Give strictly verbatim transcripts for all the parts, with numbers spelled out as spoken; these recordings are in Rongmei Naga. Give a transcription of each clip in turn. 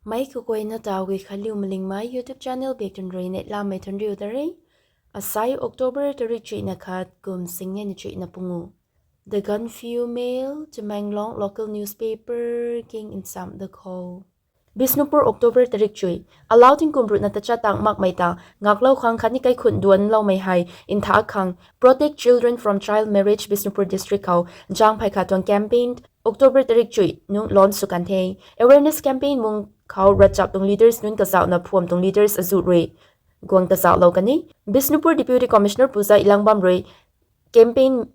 Mei kaguayna taw gui khatliu malingmei YouTube channel biak tun rui neihlamei thanriu ta re. Asai October tarik chuihna khat kum singnei na chuihna pungu. The Gaanphiu Mail, Tamenglong local newspaper king nsam da khou. Bishnupur, October tarik chuih. Alau tingkum ruhna tachat tang makmei ta ngaklou khang khatni kaikhunc duanloumei hei ntha khang Protect Children from Child Marriage Bishnupur District khou zang phey khat tuang campaign October tarik chuih nung launch sw kan the. Awareness campaign mung khou ravchap tuang leaders nunc kazauhna phuam tuang leaders azuh rui guang kazauhlou kan e. Bishnupur Deputy Commissioner Puja Elangbam rui campaign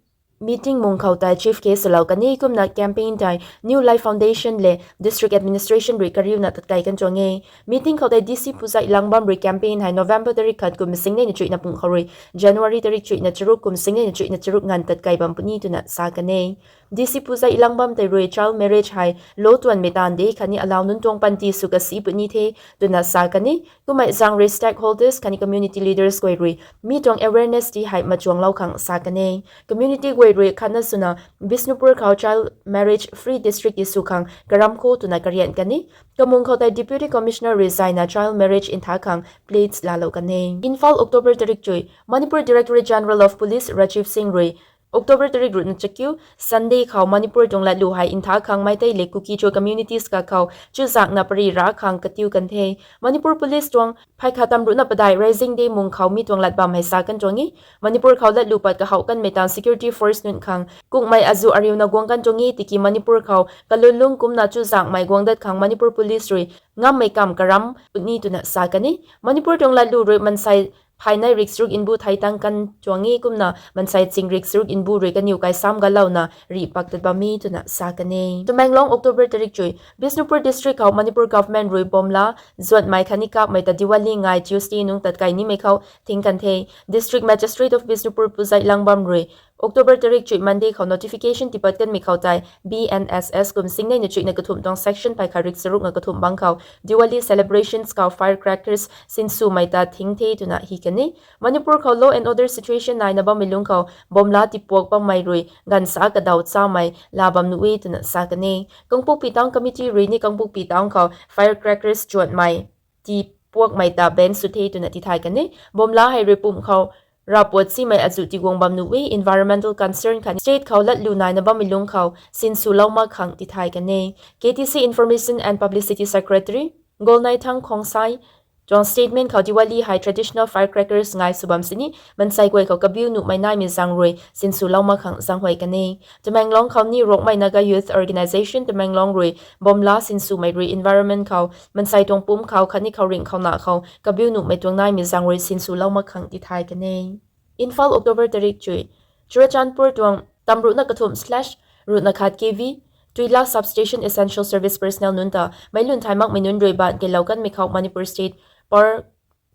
meeting mung khou tei chief guest swlou kan e, kumna campaign tei New Life Foundation le District Administration rui kariuna tatkei kan tuang e. Meeting khou tei D C Puja Elangbam rui campaign hei November tarik khat kum singnei na chuihna pung khou rui January tarik chuihna charuk kum singnei na chuihna charuk nganv tatkei bam puni twna sa kan e. D C Puja Elangbam tei rui child marriage hei lou tuanmei taanv de khatni alau nunc tuang panty sw kasi puni the twna sa kan e. Kummei zaeng rui stakeholders khatni community leaders guay rui mi tuang awareness ti hei machuanglou khang sa kan e. Community guay rui khatna swna Bishnupur khou child marriage free district ti sw khang karam kho twna karian kan e. Kamung khou tei Deputy Commissioner rui zayna child marriage ntha khang pledge laalou kan e. Imphal, October tarik chuih. Manipur Directorate General of Police Rajiv Singh rui October tarik ruhna chakiu Sunday khou Manipur tuang latlu hei ntha khang Meitei le Kuki-Zo communities kakhou chuzaenghna pary ra khang katiu kan the. Manipur Police tuang phey khat tam ruhna padeih Raising Day mung khou mi tuang lat bam hei sa kan tuang e. Manipur khou latlu pat kahouh kanmei tan security force nunc khang kungmei azuh ariuna guang kan tuang e, tiki Manipur khou kalunlung kumna chuzaenghmei guang dat khang Manipur Police rui ngammei kam karam puni twna sa kan e. Manipur tuang latlu rui mansei phaynei rik charuk mbu thei tang kan tuang e, kumna mansei ching rik charuk mbu rui kaniw kai sam galouna rih pak tat bam e twna sa kan e. Tamenglong, October tarik chuih. Bishnupur District khou Manipur Government rui bomla zuatmei khatni kapmei ta Diwali ngai Tuesday nung tatkei nimei khou thing kan the. District Magistrate of Bishnupur Puja Elangbam rui October tarik chuih Monday khou notification tipat kanmei khou tei B N S S kum singnei na chuihna kathumh tuang section phey khat rik charuk nga kathumh bang khou Diwali celebrations khou firecrackers sinswmei ta thing the twna hi kan e. Manipur khou law and order situation naina bammei lungc khou bomla tipuak bammei rui ganv sa kadaw chamei laa bam nuh e twna sa kan e. Kangpokpi Town Committee rui ni Kangpokpi Town khou firecrackers chuanmei tipuakmei ta ban sw the twna tithay kan e. Bomla hei rui pumh khou ravpuat simei azuh tiguang bam nuh e. Environmental concern khatni state khou latlu naina bammei lungc khou sinswlou mak khang tithay kan e. K T C Information and Publicity Secretary Golnaithang Khongsai tuang statement khou Diwali hei traditional firecrackers ngai sw bam sini mansei guay khou kabiu nuhmei naimei zaeng rui sinswlou mak khang zaenghuay kan e. Tamenglong khou ni Rongmei Naga Youth Organisation Tamenglong rui bomla sinswmei rui environment khou mansei tuang pumc khou khatni khouringh khou na khou kabiu nuhmei tuang naimei zaeng rui sinswlou mak khang tithay kan e. Imphal, October tarik chuih. Churachandpur tuang tam ruhna kathumh slash ruhna khat K V Tuila Substation Essential Service Personnel nunc ta meic lun thay makmei nunc rui baanc keylou kanmei khou Manipur State Power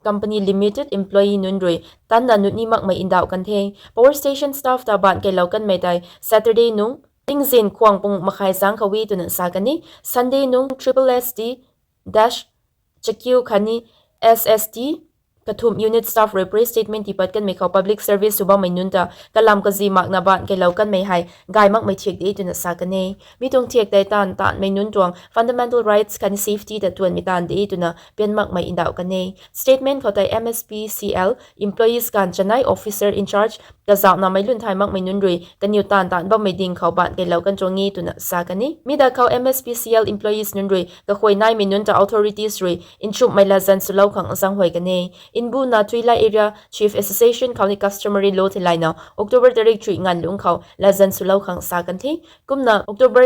Company Limited employee nunc rui tanna nuni makmei ndauh kan the. Power station staff ta baanc keylou kanmei tei Saturday nung tingzin khwang pung makhai zaeng khou e twna sa kan e. Sunday nung triple S D dash chakiu khatni S S D kathumh unit staff rui press statement tipat kanmei khou public service sw bammei nunc ta kalam kazi makna baanc keylou kanmei hei gay makmei thiak de twna sa kan e. Mi tuang thiak tei taanv taanmei nunc tuang fundamental rights khatni safety ta tuanmei taanv de twna pian makmei ndauh kan e. Statement khou tei M S P C L employees gaanv chanei officer in charge kazauhna meic lun thay makmei nunc rui kaniw taanv taanc bammei ding khou baanc keylou kan tuang e twna sa kan e. Mi da khou M S P C L employees nunc rui kakhuay naimei nunc ta authorities rui nchumhmei latzan swlou khang zaenghuay kan e. Mbuna Tuila Area Chief Association khou ni customary law theilayna October tarik chuih nganv lungc khou latzan swlou khang sa kan the. Kumna October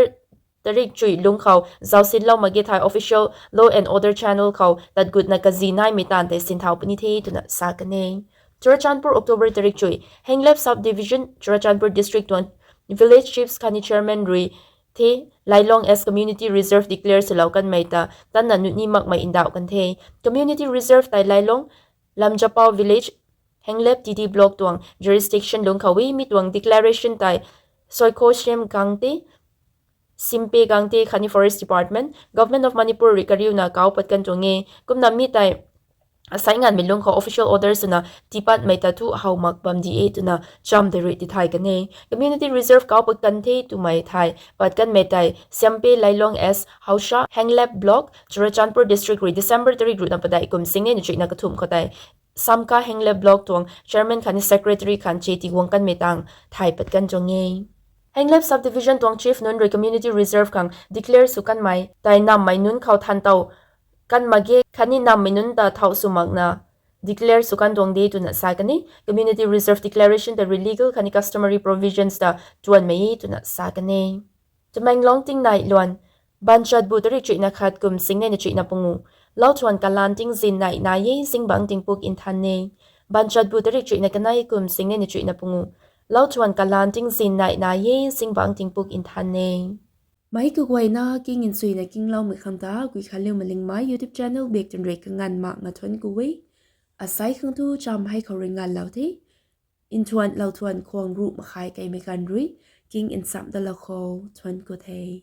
tarik chuih lungc khou zausinlou mak ge thei official law and order channel khou tatgutna kazi naimei taanv tei sinthau puni the twna sa kan e. Churachandpur, October tarik chuih. Henglep Sub Division, Churachandpur District tuang village chiefs khatni chairman rui the Lailong as community reserve declare swlou kanmei ta tanna nuni makmei ndauh kan the. Community reserve tei Lailong, Lamjapao village, Henglep T D block tuang jurisdiction lungc khou e. Mi tuang declaration tei Soikhosem Gangte, Simpe Gangte khatni Forest Department, Government of Manipur rui kariuna kau pat kan tuang e. Kumna mi tei asai nganvmei lungc khou official orders twna tiipatmei ta thu how mak bam di e twna cham tei rui tithay kan e. Community reserve kau pat kan the twmei thay pat kanmei tei Siampe Lailong S Haosha, Henglep Block, Churachandpur District rui December tarik ruhna padeih kum singnei na chuihna kathumh khou tei Samka Henglep Block tuang chairman khatni secretary khang che tiguang kanmei tang thay pat kan tuang e. Henglep Subdivision tuang chief nunc rui community reserve khang declare sw kanmei tei nammei nunc khou than tow kan mak ge khatni nammei nunc ta thau sw makna declare sw kan tuang de twna sa kan e. Community reserve declaration ta rui legal khatni customary provisions ta tuanmei e twna sa kan e. Tamenglong tingnai luan. Banchatbu tarik chuihna khat kum singnei na chuihna pungu. Lauthuan kalan tingzin nai nai e zingbangc tingpuk nthan e. Banchatbu tarik chuihna kanei kum singnei na chuihna pungu. Lauthuan kalan tingzin nai nai e zingbangc tingpuk nthan e. Meic kaguayna king nsuina kingloumei khang ta Guikhanliu Malingmei YouTube channel bak tun rui kanganv mak nga thuanc ku e. Asai khang thu cham hei khou rui nganvlou the. Nthuan lauthuan khwang ruh makhai keimei ganv rui king nsam dalou khou thuanc ku the.